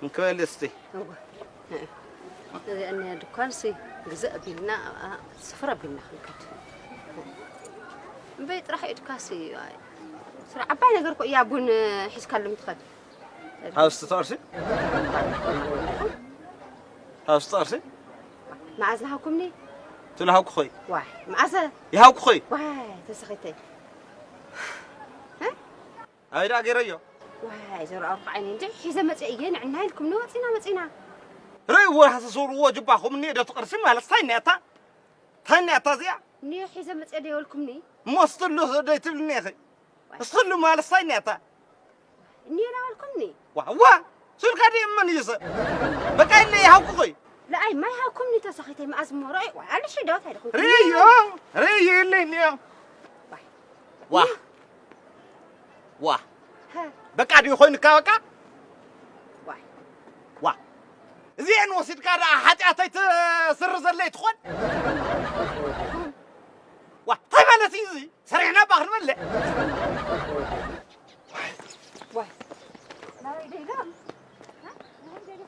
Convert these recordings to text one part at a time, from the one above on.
እንክበል እስቲ። እዋ እዚኣ እኒኣ ድኳንሲ ግዛእ ኣቢልና ኣብኣ ስፍራ ኣቢልና ክንከድ። እምበይ ጥራሕ ኢድካሲ ኣይ፣ ስራ ዓባይ ነገር እኮ እያ ቡን ሒዝካሎም ትኸድ። ሃውስ ትጠርሲ? ሃውስ ትጠርሲ? መዓዝ ናሃኩምኒ? ትልሃውኩ ኾይ። ዋይ መዓዘ? ይሃውኩ ኾይ። ዋይ ተሰኺተይ። ኣይ ደኣ ገይረዮ። ዋይ ዘርኣርኩ ዓይነ እንጂ ሒዘ መፅአ እየ ንዕና ኢልኩም ንወፂና መፂና። ርእይዎ ሃሰሰውርዎ ጅባኹም እኒኦ ዶ ትቕርሲ ማለት እንታይ እኒኣታ? እንታይ እኒኣታ እዚኣ? እኒኦ ሒዘ መፅአ ዶ ይበልኩምኒ? እሞ ስትሉ ደይትብልኒ ኢኺ። ስትሉ ማለት እንታይ እኒኣታ? እኒኦ ናበልኩምኒ። ዋ ዋ ስልካ ድየ መን እዩ ሰብ? በቃ ኢለ ይሃውኩ ኾይ። ለኣይ ማይ ሃብኩምኒ ተሰኺተይ መኣዝ እሞ ረኣይ ዋይ ኣልሽ ዶ እንታይ ደኹም? ርእዮ ርእዮ ኢለ እኒኦ። ዋ ዋ በቃ ድዩ ኮይኑካ በቃ? ዋይ ዋ እዚአን ወሲድካ ደኣ ሓጢኣተይ ትስርዘለይ ትኾን? ዋ እንታይ ማለት እዩ እዚ? ሰሪሕና እባ ክንበልዕ። ዋይ ናበይ ደይዳ? ናበይ ደይዳ?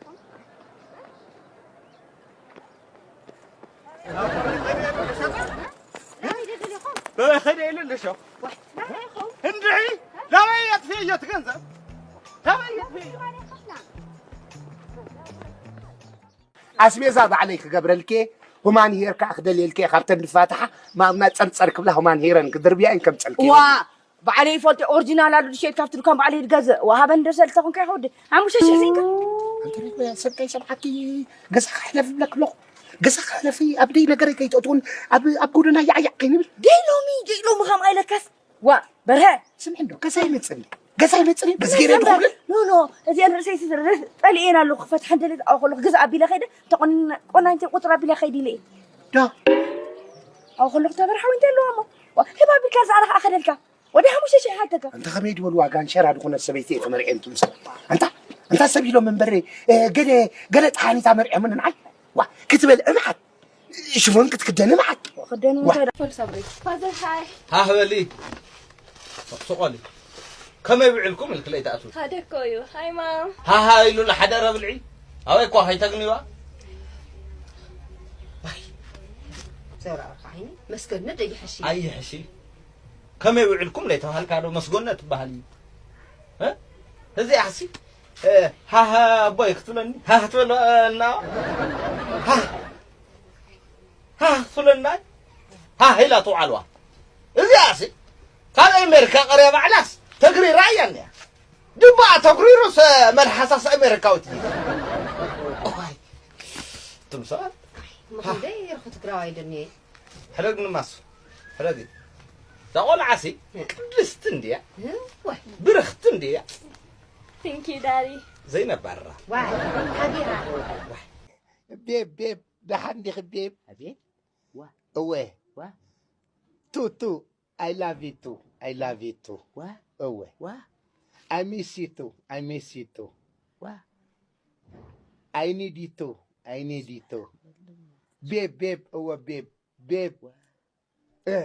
በበይ ኸይደ ኢለ ኣለሾ። እንድዒ ናበይ የጥፍእዮ እቲ ገንዘብ? ናበይ የጥፍእዮ? ኣስቤዛ ባዕለይ ክገብረልኪ፣ ሁማን ሄር ከዓ ክደልየልኪ እየ። ካብተን ዝፋትሓ ማምና ፀርፀር ክብላ ሁማን ሄረን ክድርብያ እየን ከምፀልኪ። ዋ ባዕለይ ይፈልጦ ኦሪጂናል ኣሉ ድሸት ካብቲ ድኳን ባዕለይ ድገዝእ ዋሃበን ደሰል ተኹንካ ይኸውድ ሓሙሽተ ሽሕ ስኢንካ እንተ ሰብከይ ሰብዓኪ ገዛ ክሕለፍ ብለክ ኣለኹ። ገዛ ክሕለፊ ኣብ ደይ ነገረይ ከይትእትውን ኣብ ኣብ ጎደና ያዕያዕ ከይንብል። ደይ ሎሚ ደይ ሎሚ ከም ኣይለካስ ዋ በርሀ ስምዒ እንዶ ገዛ ይመፅኒ ገዛ ይመፅኒ በዝጌረ ድኹብል። ኖ ኖ እዚአን ርእሰይ ጠሊኤን ኣለኹ ክፈትሐን ደለ ኣብኡ ከለኹ ገዛ ኣቢለ ከይደ ተቆናኝተ ቁፅር ኣቢለ ከይድ ኢለ እየ ዶ ኣብኡ ከለኹ ተበርሓዊ እንታይ ኣለዋ እሞ ህባ ቢልካ ዝኣረኻ ኣኸደልካ ወዲ ሓሙሽተ ሽሕ ሓተካ እንተ ከመይ ድበሉ ዋጋ እንሸራ ድኾነ ሰበይቲ እየ ተመርዕየን ትምሰል። ኣንታ ኣንታ ሰብ ኢሎም እምበር ገለ ገለ ተሃኒታ መርዕምን ንዓይ ዋ ክትበል እምዓት ሽፎን ክትክደን እምዓት ክደኑ ዋ። እንታይ ፖሊስ ኣብረይ ፋዘር ሃይ ሃህበሊ ሱቆሊ ከመይ ውዕልኩም ኢልክለይ ትኣትው። ሓደ እኮ እዩ ሃይ ማም ሃሃ ኢሉ ንሓደረ ብልዒ ኣበይ እኳ ከይተግንዋ ዘራእካ ዓይኒ መስገድነ ደይሐሽ ኣይሕሺ ከመይ ውዕልኩም ለይተባሃልካ ዶ መስጎነ ትበሃል እዩ። እ? እዚኣሲ እ፣ ሃሃ ኣቦይ ክትብለኒ ሃህ ክትበልና ሃህ ሃህ ክትብለና ሃህ ኢላ ትውዓልዋ። እዚኣሲ ካብ ኣሜሪካ ቀርያ ባዕላስ ተግሪራ እያ እኒኣ። ድባኣ ተጉሪሩስ መልሓሳስ ኣሜሪካዊት እዩ። እዋይ፣ እቶም ሰባት መኸንደይ ረኹ ትግራዋይ ደኒየ ሕረግ ንማሱ ሕረግ እዛ ቆልዓሲ ቅድስቲ እንድያ ዋይ ብርኽቲ እንድያ ቲንኪ ዳዲ ዘይነባርራ ዋይ ሓቢራ ቤብ ቤብ ደሓን ዲኺ ቤብ ኣቤት እወ ዋ ቱ ቱ I love you too I love you too ዋ እወ ዋ I miss you too I miss you too ዋ I need you too I need you too ቤብ ቤብ እወ ቤብ ቤብ እ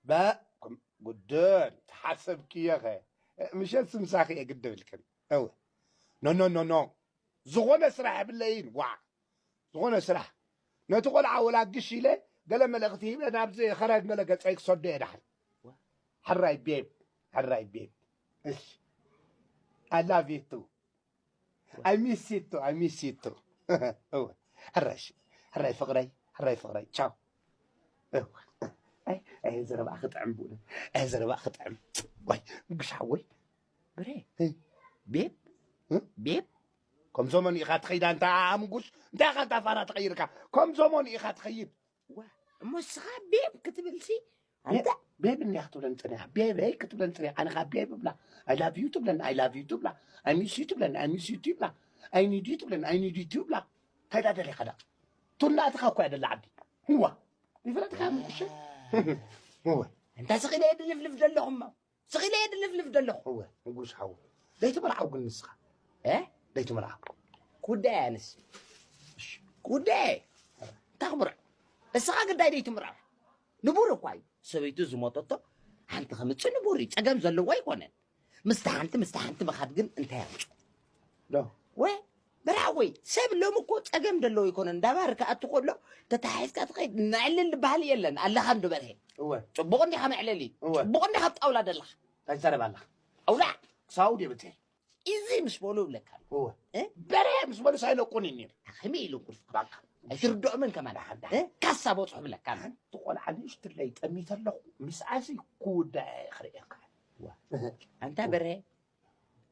በ ጉድል ተሓሰብክዮ ኸ ምሸት ስምሳኺ እየ ግዲ ብልክን እወ ኖ ኖ ኖ ኖ ዝኾነ ስራሕ የብለይን ዋዕ ዝኾነ ስራሕ ነቲ ቆልዓ ወላ ግሽ ኢለ ገለ መልእኽቲ ሂበ ናብዚ ኸረድ መለ ገፀይ ክሰዶ እየ ደሓን ሕራይ ቤብ ሕራይ ቤብ እሺ I love you too I miss you too I miss you too እወ ሕራይ እሺ ሕራይ ፍቕረይ ሕራይ ፍቕረይ ቻው እወ ኣይ ኣይ ዘረባ ክጥዕም ብእውነት ኣይ ዘረባ ክጥዕም ወይ ምጉሽ ሓወይ ብሬ ቤብ ቤብ ከም ሰሞን ኢኻ ትኸይዳ እንታ ኣምጉሽ እንታይ ኢኻ እንታ ፋራ ተቐይርካ ከም ሰሞን ኢኻ ትኸይድ ዋ እሞ እስኻ ቤብ ክትብል ሲ ኣንተ ቤብ እንዲያ ክትብለን ፅኒያ ቤበይ ክትብለን ፅኒያ ኣነ ኻ ቤብ እብላ I love you ትብለኒ I love you ትብላ I miss you ትብለኒ I miss you ትብላ I need you ትብለኒ I need you ትብላ እንታይ ዳ ደሊኻ ዳ ቱና ኣትኻ እኮ እያ ደላ ዓዲ ህዋ ይፍለጥካ ምቁሽ ህዋ እንታ ስኺለ የድልፍልፍ ዘለኹም ስኺለ የድልፍልፍ ዘለኹ እወ ንጉስ ሓው ለይቲ መልዓው ግን ንስኻ እ ለይቲ መልዓው ጉዳይ ኣንስ ጉዳይ እንታይ ክምርዖ እስኻ ግዳይ ደይትምርዖ ንቡር እኳ እዩ ሰበይቱ ዝሞተቶ ሓንቲ ከምፅእ ንቡር እዩ ፀገም ዘለዎ ኣይኮነን ምስቲ ሓንቲ ምስቲ ሓንቲ ምኻድ ግን እንታይ ኣምፁ ዶ ወይ ወይ ሰብ ሎም እኮ ጸገም ደለዎ ይኮነ እንዳባር ከኣቱ ከሎ ተታሒዝካ ትኸይድ ነዕልል ዝበሃል የለን ኣለኻ እንዶ በርሄ እወ ጽቡቕ እንዲኻ መዕለሊ እወ ጽቡቕ እንዲኻ ኣብ ጣውላ ደለኻ እንታይ ትዛረብ ኣለኻ ኣውላዕ ክሳው ዲብትል እዚ ምስ በሉ እብለካ እወ እ? በርሄ ምስ በሉ ሳይለቁን እዩ ነይሩ ኣኸመይ ኢሉ ቁልፍ ባካ ኣይትርድኦምን ከማን እ? ካሳ በጽሑ ብለካ ሓንቲ ቆልዓ ንእሽትለይ ጠሚተ ኣለኹ ምስኣሲ ክውዳእ ክርእየካ ኣንታ በርሄ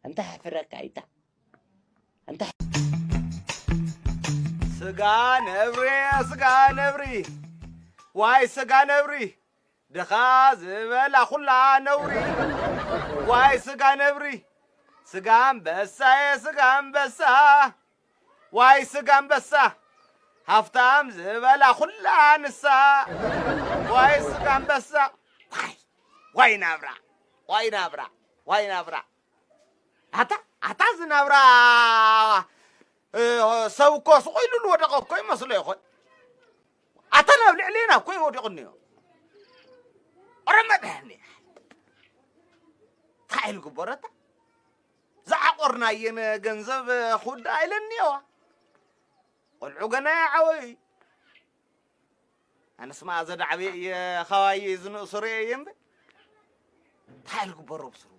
ኣንታ ሕፍረካ ኣይታ ኣንታ ስጋ ነብሪ ስጋ ነብሪ ዋይ ስጋ ነብሪ ድኻ ዝበላ ኩላ ነውሪ ዋይ ስጋ ነብሪ ስጋ ኣንበሳየ ስጋ ኣንበሳ ዋይ ስጋ ኣንበሳ ሃፍታም ዝበላ ኩላ ንሳ ዋይ ስጋ ኣንበሳ ዋይ ዋይ ናብራ ዋይ ናብራ ዋይ ናብራ ኣታ ኣታ ዝናብራ እ፣ ሰብ እኮ ስቕ ኢሉ ዝወደቐ እኮ ይመስሎ ይኾን ኣታ ናብ ልዕሌና እኮ ይወዲቑ እኒኦ ኦረ መድሃኒ እንታይ ኢሉ ግበረታ ዝዓቆርናየን ገንዘብ ክውዳ ኢለን እኒኦዋ ቆልዑ ገና ይዓበዩ ኣነስ መኣ ዘዳዕበየ እየ ኻባየ ዝንእሱ ርእየ እየ እምበር እንታይ ልግበሮ ብስሩ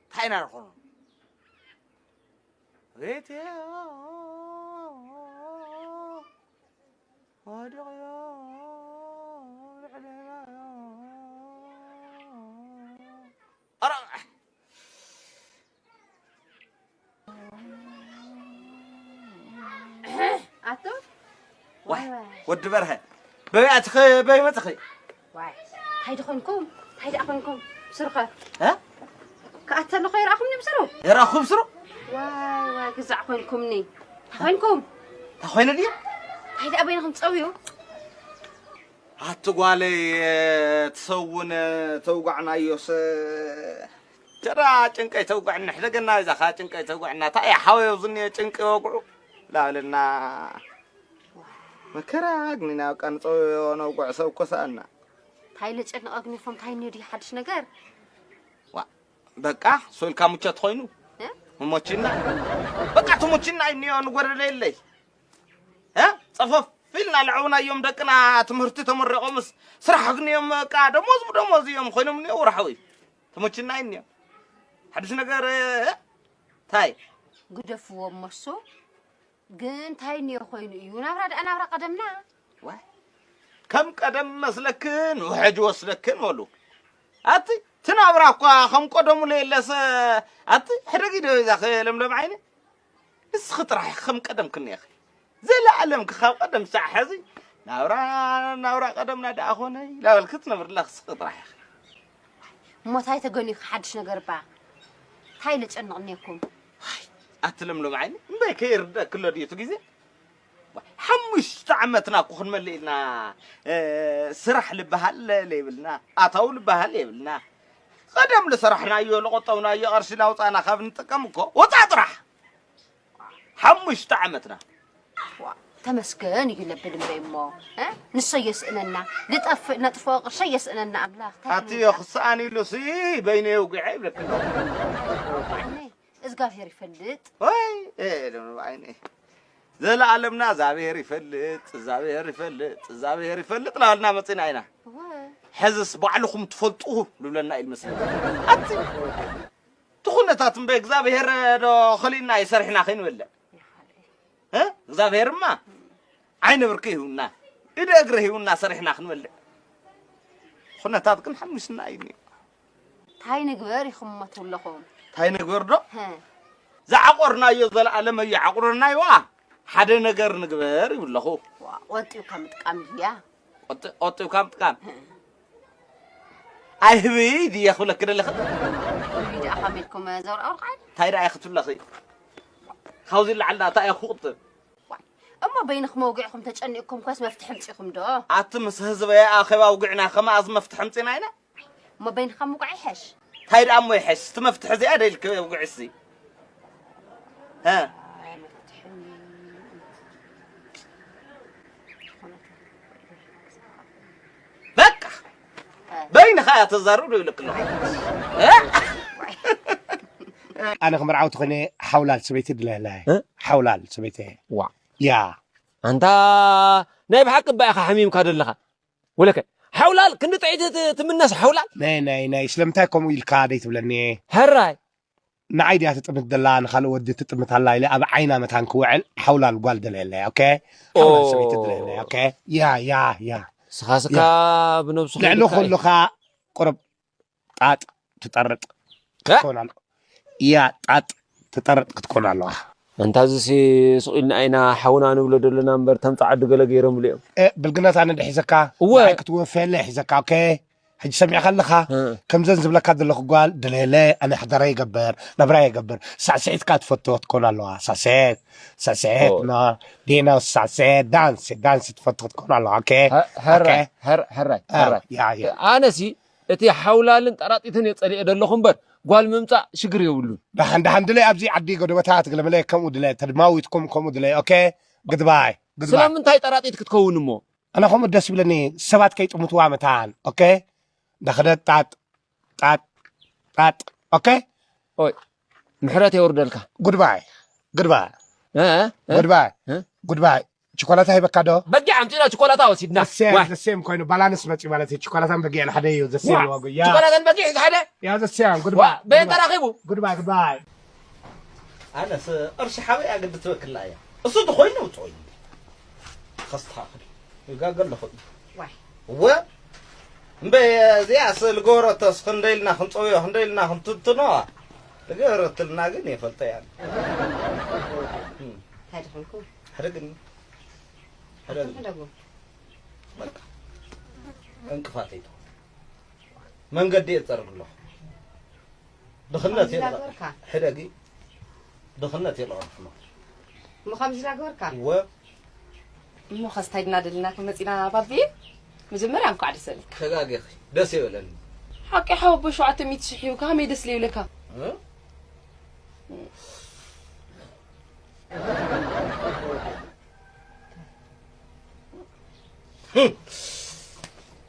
እንታይ ኢና ንኾኖ ቤት ወዲቕዮ ልዕሌና ኧረ ኣቶ ዋይ ወዲ በርሀ በይ ኣትኸ በይ መፅኸ ዋይ እንታይ ድኾንኩም እንታይ ደኣ ኾንኩም ስርኸ እ? ክኣተሉ ኸይረኣኹምኒ ብስሩ የራኹም ስሩ ዋይ ዋይ ግዛዕ ኾንኩምኒ እንታይ ኾንኩም ታኾይነ ድዩ እንታይ ደኣ በይንኹም ትፀውዩ ኣቲ ጓለይ ትሰውን ተውጓዕናዮስ ጀራ ጭንቀይ ተውግዕኒ ሕደገና እዛ ኸዓ ጭንቀይ ተውግዕና እንታይ እያ ሓወዮ ዝኒኦ ጭንቂ ወግዑ ላበለና መከራ ግኒና በቃ ንፀውዮ ነውግዖ ሰብ እኮ ሰኣና እንታይ ለጨንቐ ግኒፎም እንታይ እኒኦ ድዩ ሓድሽ ነገር ዋ በቃ ሶልካ ሙቸት ኮይኑ እ? ሙሞችና በቃ ትሙችና እኒኦ ንጎደለ የለይ እ? ፀፈፍ ኢልና ለዐውናዮም ደቅና ትምህርቲ ተመረቖምስ ስራሕ ግንዮም በቃ ደሞዝ ብደሞዝ እዮም ኮይኖም እኒኦ ወርሓዊ ተመችና እዩ እኒኦ ሓድሽ ነገር እንታይ ግደፍዎ እሞ እሱ ግን እንታይ እኒኦ ኮይኑ እዩ ናብራ ደኣ ናብራ ቀደምና ዋይ ከም ቀደም መስለክን ውሕጅ ወስደክን በሉ ኣቲ ትናብራ እኳ ከም ቀደሙ ለየለሰ ኣቲ ሕደጊ ዶ ይዛኸ ለምለም ዓይኒ ንስኺ ጥራሕ ኢኺ ከም ቀደምክኒ ኢኺ። ዘለኣለምኪ ካብ ቀደም ሳዕ ሐዚ ናብራ ናብራ ቀደምና ደኣ ኾነ ኢላበልኪ ትነብሪ ኣለኺ ንስኺ ጥራሕ ኢኺ። እሞ ታይ ተገኒዩ ሓድሽ ነገር እባ ታይ ለጨንቕ እኒኤኩም። ኣቲ ለምለም ዓይኒ እምበይ ከይርደእኪ ኣሎ ድዩ እቲ ግዜ። ሓሙሽተ ዓመትና እኮ ክንመልእ ኢልና ስራሕ ልበሃል ለይብልና ኣታዊ ልበሃል የብልና። ቀደም ልሰራሕናዮ ልቆጠብናዮ ቅርሺ ላውፃእና ካብ ንጥቀም እኮ ወፃእ ጥራሕ። ሓሙሽተ ዓመትና። ተመስገን እዩ ለብል እምበይ እሞ ንሶ የስእነና ልጠፍእ ነጥፍኦ ቅርሸ የስእነና ኣምላኽ ኣትዮ ክሰኣን ኢሉሲ በይነ የውግዐ ይብለክሎ እዝጋብሄር ይፈልጥ ወይ ዓይነ ዘለኣለምና ዛብሄር ይፈልጥ ዛብሄር ይፈልጥ ዛብሄር ይፈልጥ ናበልና መፂና ኢና ሕዝስ ባዕልኹም ትፈልጡ ልብለና ኢል መስለኒ ኣቲ እቲ ኩነታት እምበ እግዚኣብሄር ዶ ኸሊእና እዩ ሰሪሕና ከይንበልዕ እግዚኣብሄርማ ዓይነ ብርኪ ሂቡና ኢደ እግሪ ሂቡና ሰሪሕና ክንበልዕ ኩነታት ግን ሓሚስና እዩ ታይ ንግበር ኢኹም እሞ ትብለኹም ታይ ንግበር ዶ ዝዓቆርናዮ ዘለኣለም እየዓቁረናይዋ ሓደ ነገር ንግበር ይብለኹ ወጢኡ ከምጥቃም እያ ቆጢብካ ምጥቃም ኣይህብይ ድየ ክብለኪ ደለኺ ህብይ ደኣ ከመይ ኢልኩም ዘውርኣውርቃ እንታይ ደኣ ክትብለኺ ካብዚ ላዕሊ ደኣ እንታይ እየ ክቁጥብ እሞ በይንኹም ኣውጊዕኹም ተጨኒቕኩም ኮስ መፍትሒ ኣምፂኹም ዶ ኣቲ ምስ ህዝበ ኣኼባ ኣውጊዕና ከመኣዝ መፍትሒ ኣምፂና ኢና እሞ በይንኻ ምውቃዕ ይሐሽ እንታይ ደኣ እሞ ይሐሽ እቲ መፍትሒ እዚኣ ደልክ ውግዕሲ በቃ በይንኻ እያ ተዛርብ ዶ ይብለክ ኣለኹ ኣነ ክምርዓው ተኾይነ ሓውላል ሰበይቲ ድለለ። እ? ሓውላል ሰበይቲ። ዋ። ያ። ኣንታ ናይ ብሓቂ እባ ኢኻ ሓሚምካ ዘለኻ። ወለከ ሓውላል ክንዲ ጥዒት ት- ትምነስ ሓውላል። ናይ ናይ ናይ ስለምንታይ ከምኡ ኢልካ ደይ ትብለኒ? ሕራይ ንዓይ ድያ ትጥምት ደላ ንኻልእ ወዲ ትጥምት ኣላ ኢለ ኣብ ዓይና መታን ክውዕል ሓውላል ጓል ደለየለ። ኦኬ ሓውላል ሰበይቲ ደለየለ። ኦኬ ያ ያ ያ ስኻስካ ብነብሱ ልዕሊ ከይድካ እዩ። ኩሉ ኸዓ ቁርብ ጣጥ ትጠርጥ ክትኮን ኣለዋ። እያ ጣጥ ትጠርጥ ክትኮን ኣለዋ። ኣንታ እዚሲ ስቕ ኢልና ኢና ሓውና ንብሎ ደለና እምበር ተምጻ ዓዲ ገለ ገይሮምሉ እዮም። እ፣ ብልግነት ኣነ ዶ ሒዘካ? እወ። ንዓይ ክትወፍየለ ሒዘካ፣ ኦኬ? ሕጂ ሰሚዕካ ኣለኻ? እ። ከምዘን ዝብለካ ዘለኹ ጓል ድለየለ፣ ኣነ ሓዳራይ ይገብር፣ ናብራይ ይገብር። ሳዕስዒትካ ትፈትዎ ክትኮን ኣለዋ። ሳዕስዒት፣ ሳዕስዒት፣ ኦ። ና፣ ዴና ሳዕስዒት፣ ዳንስ፣ ዳንስ ትፈትዎ ክትኮን ኣለዋ፣ ኦኬ? ሀ- ሀራይ ኦኬ? ሀር- ሀራይ እ፣ ሀራይ ያ፣ ያ። ኣነሲ እቲ ሓውላልን ጠራጢትን እየ ጸሊኤ ዘለኹ እምበር ጓል ምምጻእ ሽግር የብሉን። ደሓን ደሓን ድለይ ኣብዚ ዓዲ ጎደበታት ገለመለ ከምኡ ድለ ተድማዊትኩም ከምኡ ድለይ ኦኬ ግድባይ ግድባይ ስለምንታይ ጠራጢት ክትከውን እሞ ኣነ ከምኡ ደስ ይብለኒ ሰባት ከይጥምትዋ መታን ኦኬ እንዳኸደት ጣጥ ጣጥ ጣጥ ኦኬ ኦይ ምሕረት የውርደልካ ጉድባይ ጉድባይ እ? እ? ጉድባይ እ? ጉድባይ ችኮላታ ሂበካ ዶ? በጊዕ ኣምፂእና ችኮላታ ወሲድና። ዘሴም ዋይ። ዘሴም ኮይኑ ባላንስ መፂ ማለት እዩ። ችኮላታን በጊዕን ሓደ እዩ። ዘሴም ዋ፣ ዋጉ ያ። ችኮላታን በጊዕ ሓደ? ያ ዘሴም ጉድባ። ዋ፣ በየን ተራኺቡ? ጉድባ ጉድባ። ኣነስ ቅርሺ ሓበያ ግዲ ትበክላ እያ። እሱ ተኾይኑ ውፅኦይ ከስተኻኽል ይጋገ ኣለኹ። ዋይ። እወ እምበይ እዚኣስ ልገበረተስ ክንደይ ኢልና ክንፀውዮ ክንደይ ኢልና ክንትንትኖ ልገበረትልና ግን የፈልጠያ። እንታይ ደኾንኩም? ሕደግኒ ሕደግኒ ሕደጉ በቃ ዕንቅፋት ኣይትኹን መንገዲ እየ ዝፀርግ ኣለኹ ድኽነት ከምዚ የለ ዳገበርካ ሕደጊ ድኽነት የለ ሕማ እሞ ከምዚ ዳገበርካ እወ እሞ ኸስታይ ድና ደልና ከመፂና ባቢ መጀመርያ እንኳዕ ደስ በለካ ተጋጊኺ ደስ ይበለኒ ሓቂ ሓወቦ ሸውዓተ ሚእቲ ሽሕ እዩ ከመይ ደስ ለይብለካ እ?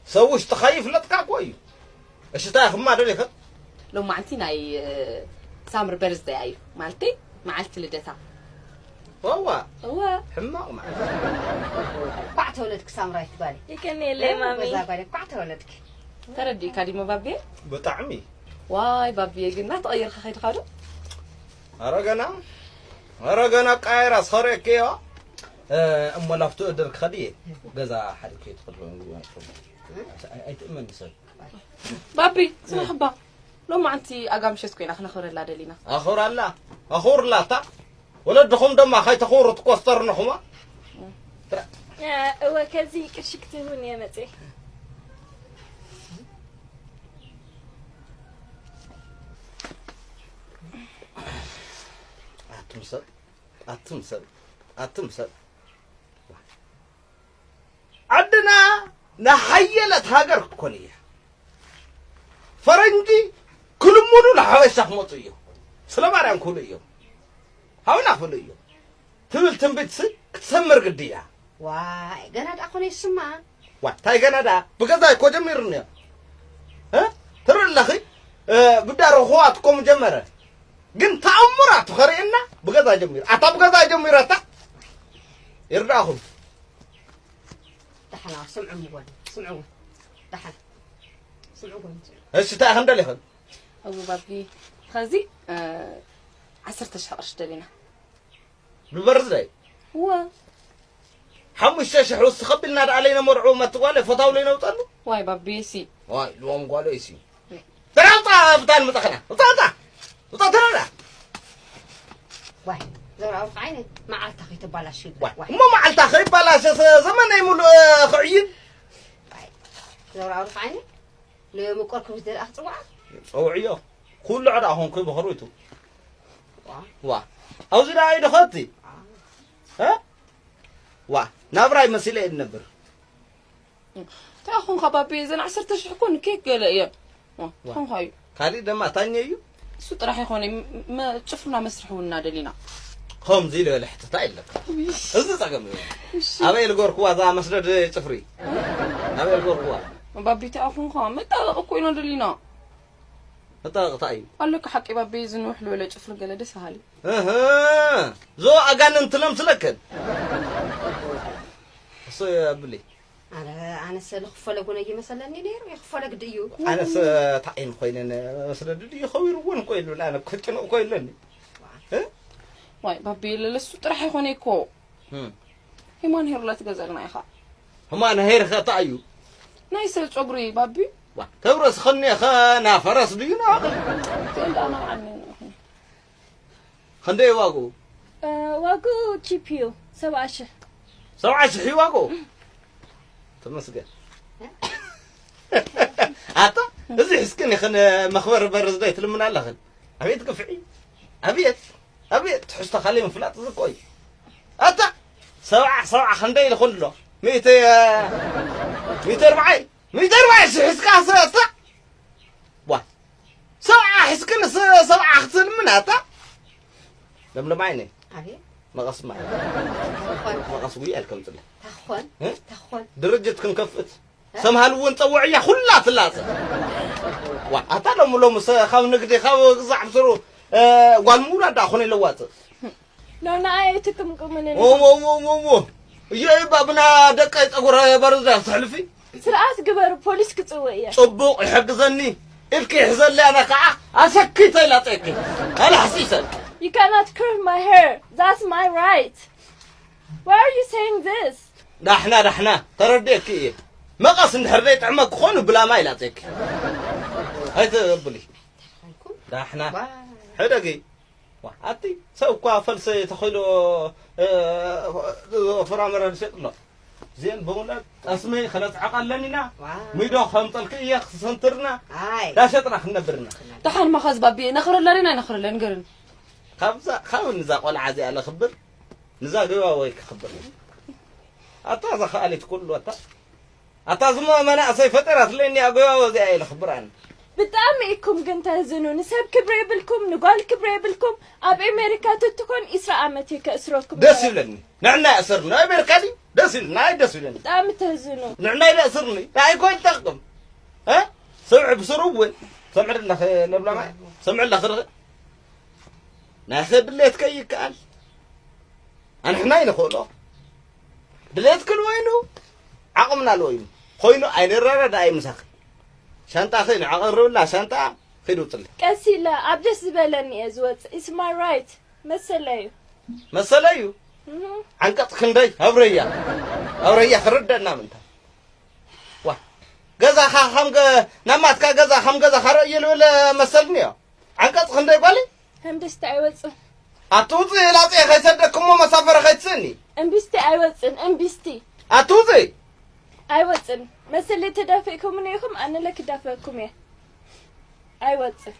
ሰብ ውሽጥኻ ይፍለጥካ እኮ እዩ። እሺ እንታይ ክማ ደሊኸ? ሎማዕንቲ ናይ ሳምሪ በርዝደያ እዩ ማለተይ መዓልቲ ልደታ። ዋዋ እወ ሕማቕ ማለት ኳዕ ተወለድክ ሳምራይት ጓለይ። ይቀንየለይ ማሚ። በዛ ጓለይ ኳዕ ተወለድክ። ተረዲእካ ዲሞ ባቤ? ብጣዕሚ። ዋይ ባብየ ግን ናተቐየርካ ከይድኻ ዶ? ኣረ ገና ኣረ ገና ኣቃየራ ስኸርእየኪ እዮ እሞ ላፍቶ እድር ክኸድ እየ ገዛ ሓድግ ከይትኸድ ኣይትእመኒ ሰብ ባቢ ስማሕ እባ ሎማዓንቲ ኣጋ ምሸት ኮይና ክነኽብረላ ደሊና ኣኽብራላ ኣኽብርላታ ወለድኹም ደማ ከይተኽብሩ ትኮስተርንኹማ እወ ከዚ ቅርሺ ክትህቡን እየ መፅእ ኣቱም ሰብ ኣቱም ሰብ ኣቱም ሰብ ዓድና ናሓየለት ሃገር ክትኮን እያ ፈረንጂ ክልምኑ ንሓበሻ ክመፁ እዮም ስለ ማርያም ክብሉ እዮም ሃውና ክብሉ እዮም ትብል ትንቢት ስ ክትሰምር ግዲ እያ ዋይ ገና ደኣ ኮነ ይስማ ዋይ ታይ ገና ደኣ ብገዛ እኮ ጀሚሩ እኒኦ እ? ትርኢ ኣለኺ እ፣ ጉዳይ ረኽዋ ትኮም ጀመረ ግን ተኣምራት ትኸርእየና ብገዛ ጀሚሩ ኣታ ብገዛ ጀሚሩ ኣታ ይርዳእኹም ደሓና ስምዑ ምጎን ስምዑ ደሓና ስምዑ ጎን እሺ እንታይ ክንደል ይኽእል እቡ ባቢ ኸዚ እ፣ ዓሰርተ ሽሕ ቅርሺ ደሊና ብበርዝደይ እወ ሓሙሽተ ሽሕ ውስኽ ኣቢልና ደኣ ለይነመርዑ መትጓለ ፈታው ለይነውፀሉ ዋይ ባቤሲ ዋይ ልዎም ጓለይሲ ተራ ውፃ ብታን ምፃኽና ውፃ ውፃ ውፃ ተረዳ ዋይ ዘውራ ውርቅ ዓይነ መዓልታ ከይተባላሽ ይብል ዋይ ዋይ እሞ መዓልታ ከይባላሸ ዘመነይ ሙሉእ ክዕይን ዘውራ ውርቅ ዓይነ ንምቁር ክብሪ ደኣ ክፅውዓ ፀውዕዮ ኩሉ ዕዳ ኾንኩ ብኽርቢቱ ዋ ኣብዚ ደኣ እዩ ድኸቲ እ? ዋ ናብራይ መሲለ እየ ዝነብር እንታይ ኹንካ ባቢ እዘን ዓሰርተ ሽሕ እኮ ንኬክ ገለ እየን ዋ፣ ዋ። ኹንካ እዩ ካሊእ ደማ ታኘ እዩ እሱ ጥራሕ ይኾነ ም- መ- ጭፍርና መስርሒ እውን እናደሊና ከምዚ ኢለ በለ ሕትታ የለካ እዚ ፀገም እዩ እሺ ኣበይ ልገርክዋ እዛ መስደድ ፅፍሪ ኣበይ ልገርክዋ ባቢ እንታይ ኹንካ መጣበቂ እኮ ኢና ደሊና እታ እታ እዩ ኣለካ ሓቂ ባቢ ዝንውሕ ዝበለ ጭፍሪ ገለ ደስ በሃሊ። እህ፣ ዞ ኣጋንንቲ ለምስለክን። እሱ ብሊ። ኣረ ኣነሰ ልኽፈለ ጉነ ይመሰለኒ ነይሩ። ይኽፈለ ግዲ እዩ። ኣነሰ ታዒን ኮይነን መስለዲ ድዩ ኸዊርዎን እኮ ይብሉ ኣነ ክጭንቕ እኮ ይብለኒ። እ? ዋይ ባቢ ለለሱ ጥራሕ ኣይኮነ እኮ። እም። ሂማን ሄርላ ትገዘልና ኢኻ። ህማን ሄር ኸታ እዩ። ናይ ሰብ ጸጉሪ ባቢ። ዋ፣ ተብረስ ኸኒ ኸ ናፈረስ ድዩ ናቕል? ቴንዳ ናዓኒ። ክንደይ ዋጉ? እ፣ ዋጉ ቺፕ እዩ፣ ሰብዓ ሽሕ። ሰብዓ ሽሕ ዋጉ? ተመስገን። ኣታ፣ እዚ ሕስክን ይኽን መኽበር በርዝዳይ ትልምና ኣለኽን። ኣቤት ግፍዒ። ኣቤት፣ ኣቤት፣ ትሕዝቶ ካልእ ምፍላጥ ዝኮ እዩ። ኣታ፣ ሰብዓ፣ ሰብዓ ክንደይ ኢልኹን ኣሎ? ሚእቲ፣ እ፣ ሚእቲ ኣርብዓይ? ሚእቲ ኣርብዓይ ሽሕ እስካ ሰ-፣ ኣታ? ዋ፣ ሰብዓ ሕስክን ስ-፣ ሰብዓ ክትልምን ኣታ? ለምለም ዓይነይ። ኣቤት። መቐስ ማይ። ታኾን። መቐስ ጉያ ኢልከም ጽለ። ታኾን። እ? ታኾን። ድርጅት ክንከፍት። እ? ሰምሃል እውን ጸውዕያ ኩላ ትላጸ። ዋ፣ ኣታ ሎሚ ሎሚ ሰ-፣ ካብ ንግዲ ካብ ግዛዕ ብስሩ፣ እ፣ ጓል ምውላድ ደኣ ኮነ ኢለ ዋጽእ። ኖ፣ ንኣይ ኣይትቅምቅሙኒ። ዎ፣ ዎ፣ ዎ፣ ዎ፣ ዎ። እዮ፣ እባ ብና ደቀይ ጸጉረ በርዝዳ ትሕልፊ? ስርዓት ግበሩ፣ ፖሊስ ክጽውዕ እየ። ጽቡቕ፣ ይሕግዘኒ። ኢድኪ ይሕዘለይ፣ ኣነ ከኣ ኣሰኪተ ኢላጸኪ። ኣላሕሲሰን። You cannot curl my hair. That's my right. Why are you saying this? ዳሕና፣ ዳሕና፣ ተረዲእኪ እየ። መቐስ እንድሕር ዘይጥዕመኪ ኾይኑ ብላማ ኢላጸኪ። ኣይተብሊ። ዳሕና። ዋ። ሕደጊ። ዋ፣ ኣቲ ሰብ እኳ ፈልሰ ተኺሉ፣ እ፣ ፍራምረ ዝሸጥ ኣሎ። እዚአን ብምሉአን ጠስሚ ክነጽዕቐለን ኢና። ዋ። ሚዶ ከምጠልኪ እየ ክሰንትርና። ኣይ። ዳሸጥና ክንነብርና። ደሓን ማኻዝ ባቢ ነኽርለን ኢና ኣይነኽርለን ገርን። ካብዛ፣ ካብ ንዛ ቆልዓ እዚኣ ለኽብር፣ ንዛ ገባወይ ክኽብር። ኣታ እዛ ከኣሊት ኩሉ ኣታ። ኣታ ዝሞ መናእሰይ ፈጠራት ለኒ ኣገባቦ እዚኣ ኢለ ክብር ኣነ። ብጣዕሚ ኢኩም ግን ተህዝኑ። ንሰብ ክብሪ የብልኩም፣ ንጓል ክብሪ የብልኩም። ኣብ ኤሜሪካ ትትኮን ኢስራ ዓመት እየ ከእስረኩም ደስ ነይረ። ይብለኒ። ንዕና ይእስርኒ። ኣብ ኤሜሪካ ድዩ? ደስ ይብለኒ። ኣይ ደስ ይብለኒ። ብጣዕሚ ተህዝኑ። ንዕና ይእስርኒ። ንዓይ እኮ ይጠቅም። እ? ስምዒ ብስሩ እውን። ሰምዒ ኣለኺ ለብላማይ። ሰምዒ ኣለኺ ርኺ። ናይ ሰብ ድሌት ከይከኣል። ኣንሕና ይንኽእሎ። ድሌትክን ወይኑ፣ ዓቕምና ለወይኑ። ኮይኑ ኣይንረዳዳእ ምሳኺ። ሻንጣኺ ንዓቐርብላ ሻንጣ ኺድ ውፅሊ። ቀስ ኢለ ኣብ ደስ ዝበለኒ እየ ዝወፅእ። It's my right። መሰለይ እዩ። መሰለይ እዩ? እህ። ዓንቀፅ ክንደይ? ኣብረያ። ኣብረያ ክርደና ምንታ። ዋ። ገዛኻ ከም ገ-፣ ናማትካ ገዛ ከም ገዛኻ ርእየ ልብል መሰልኒ እዮ። ዓንቀጽ ክንደይ ጓለይ? እምቢስቲ ኣይወጽን። ኣቲ ውጽእ ላጽየ ከይሰደክሞ መሳፈሪ ከይትስእኒ። እምቢስቲ ኣይወጽን፣ እምቢስቲ። ኣቲ ውጽእ። ኣይወጽን። መሰለይ ተዳፊእኩምኒ ኢኹም፣ ኣነለ ክዳፈእኩም እየ። ኣይወጽን።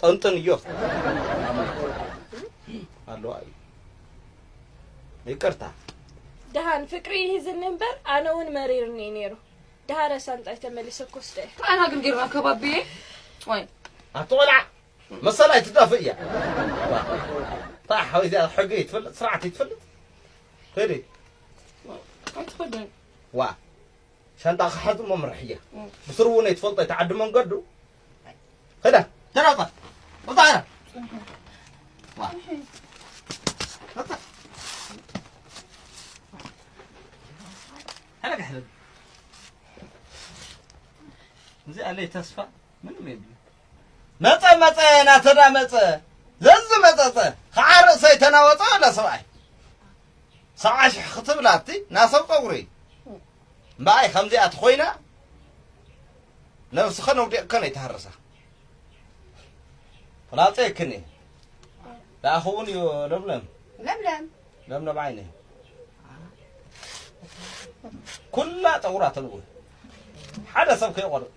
ጠንጥን እዮ። ኣለዋ እዩ። ይቅርታ። ደሃን ፍቅሪ ይሂዝኒ እምበር፣ ኣነ እውን መሪርኒ እዩ ነይሩ። ደሃረ ሳንጣይ ተመሊሰ ክወስዶ እየ። ኣና ግን ጌርና ከባቢ ወይ ኣቲ ቆልዓ መሰል ኣይትዳፍእ እያ። ዋ። ታ ሓወይ እዚኣ ሕጊ ትፈልጥ፣ ስርዓት ትፈልጥ። ሄዲ። ኣይትኸድን። ዋ። ሻንጣ ክሓዝ እሞ ምርሕ እያ። እም። ብስሩ እውን ኣይትፈልጦ፣ ኣይትዓዲ መንገዱ። ኸዳ፣ ተራውጣ። ወጣ ኸዳ። ዋ። ወጣ። ሕለግ፣ ሕለግ። እዚኣ ለይ ተስፋ ምንም የብሉን። መጸ፣ መጸ፣ ናተዳ መጸ። ዘዚ መጸጸ። ኸዓ ርእሰይ ተናወጸ ወላ ሰብኣይ። ሰብዓ ሽሕ ክትብል ኣቲ ናሰብ ጸጉሪ። እምበኣይ ከምዚኣ ተኾይና ነብስኸን ኣውዲቕከን ኣይትሃርሳ። ፍላጸ የክኒ። ደኣ ክውን እዩ ለምለም። ለምለም። ለምለም ዓይኒ። ኩላ ጸጉራ ተልውል። ሓደ ሰብ ከይቆርጥ።